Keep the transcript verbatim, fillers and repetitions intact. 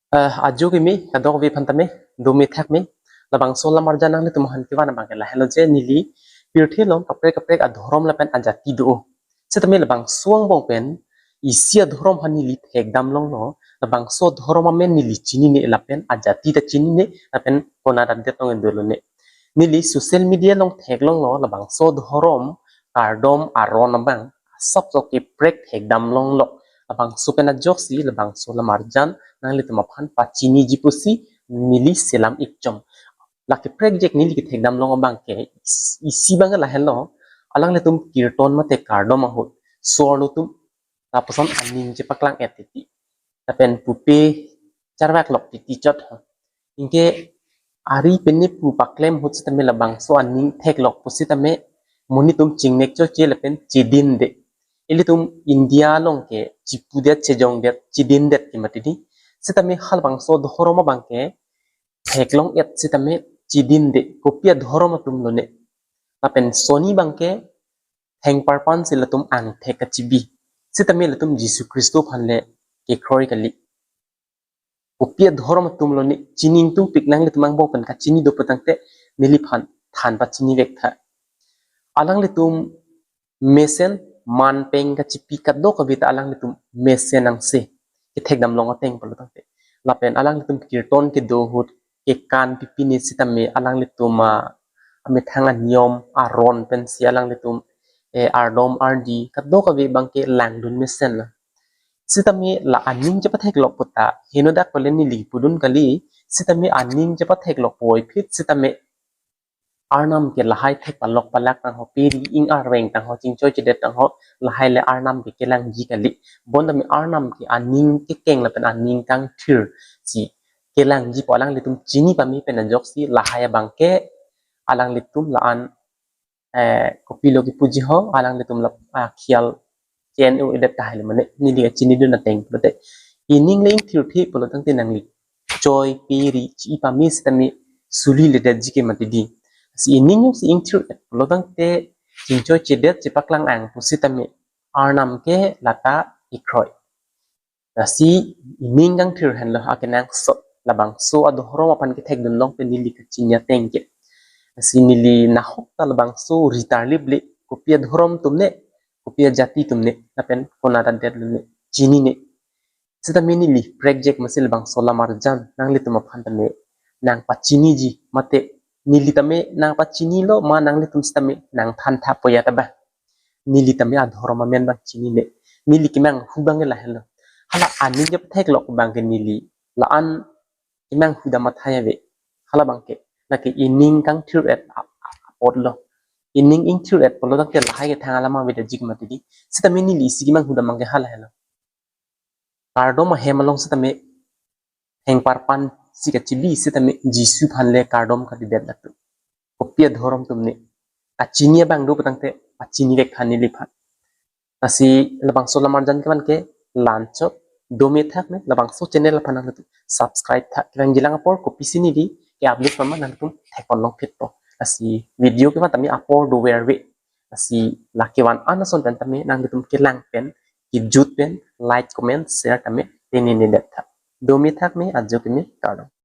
Eh, ajo kimi kadokave aphan tame, dome thak me, labangso alam arjan nanglitum aphan kevan abang ke lahenlo je neli pirthe along kaprek kaprek adhorom lapen ajati do. Sitame labangso angbong pen isi adhorom aphan neli thekdam longlo, labangso adhorom amen neli chinine lapen ajati ta chinine lapen konat adet tong dolo ne. Neli social media along theklonglo labangso adhorom kardom aron abang asap sok keprek thekdam longlo. Labangso pen ajoksi labangso alam arjan nanglitum aphan pachiniji pusi neli selam ikchom. La keprek jek neli kethekdam long abang ke is-, isi abang lahenlo, alanglitum kirton mate kardom ahut so-arlo atum lapuson aning chepaklang-et titi, lapen pupe charvak lok titi chot ho. Anke ari pen ne pu paklem ahut sitame labangso aning theklok pusitame monit atum chingnek choche lapen chedinde. Ilitum India along ke chipudet chejongdet chedindet ke mati di. Sitame halabangso adhorom abang ke theklong-et sitame chedinde, kopi adhorom atum lone. Lapen soni abang ke thengparpan si latum angthek kachibi. Sitame latum Jisu Khristo aphan le kekroi kali. Kopi adhorom atum lone, chini ingtungpik, nanglitum angbong pen kachini do putangte neliphan than pachini vek tha. Alanglitum mesen, man peng kachipi kadokave ta alanglitum mesen angse kethekdam long ateng pulo tangte. Lapen alanglitum kirton kedo ahut kekan pipine sitame alanglitum, ah, amethang aniyom aron pensi alanglitum, eh, ardom ardi kadokave abang ke langdun mesen lo. Sitame la aning chepatheklok puta henodak pale neli pudun kali, sitame aning chepatheklok puvoiphit sitame Arnam ke lahai thek palok palak tangho, peri ing arveng tangho, chingchoi chedet tangho, lahai le Arnam ke kelangji kali. Bonta me Arnam ke aning kekeng lapen aning kangthir si kelangji pu alanglitum chini pame pen ajoksi lahai abang ke alanglitum la-an, eh, kopilo kipuji ho, alanglitum la, ah, khial cheno edet tahai le mane, neli kachinidun ateng pulote. Ining le ingthirthe pulo tangte nangli choi peri chi pame sitame suli ledetji ke mati di. Si ining si ingthir-et pulo tangte chingchoi chedet chepaklang ang pusitame Arnam ke lata ikroi. Lasi ining kangthir henlo akenangsot, labangso adhorom aphan kethekdun long pen neli kachini ateng ke. Lasi neli nahok ta labangso ritar liple, kopi adhorom atum ne, kopi ajati atum ne, lapen konat adet atum ne, chinine. Sitame neli prekjek masi labangso alam arjan nanglitum aphan tame nangpachiniji mate neli tame nangpachinilo ma nanglitum sitame nangthantha poya ta ba. Neli tame adhorom amen abang chinine. Neli kemanghu abang ke lahenlo. Hala aning chepatheklok abang ke neli la-an kemanghu dam athai ave. Hala abang ke, lake ining kangthir-et a-, a-, apotlo. Ining ingthir-et pulo tangte lahai ke thang alam avedetji ke mati di. Sitame neli isi kemanghu dam abang ke hala henlo. Kardom ahem along sitame thengparpan si kachibi sitame Jisu aphan le kardom kadidet latum. Kopi adhorom atum ne. Kachini abang do putangte kachini vek tha neliphan. Lasi labangso alam arjan kevan ke la-anchot, dome thak me, labangso channel aphan nangtum subscribe tha. Kevangjilang apor kopisi neli ke-update pama nangtum thekon longphitpo. Lasi video kevan tame apor doverve. Lasi la kevan an ason pen tame nangtum kelang pen, kejut pen, like, comment, share tame tenine det tha. Dome thak me, ajo keme, kardom.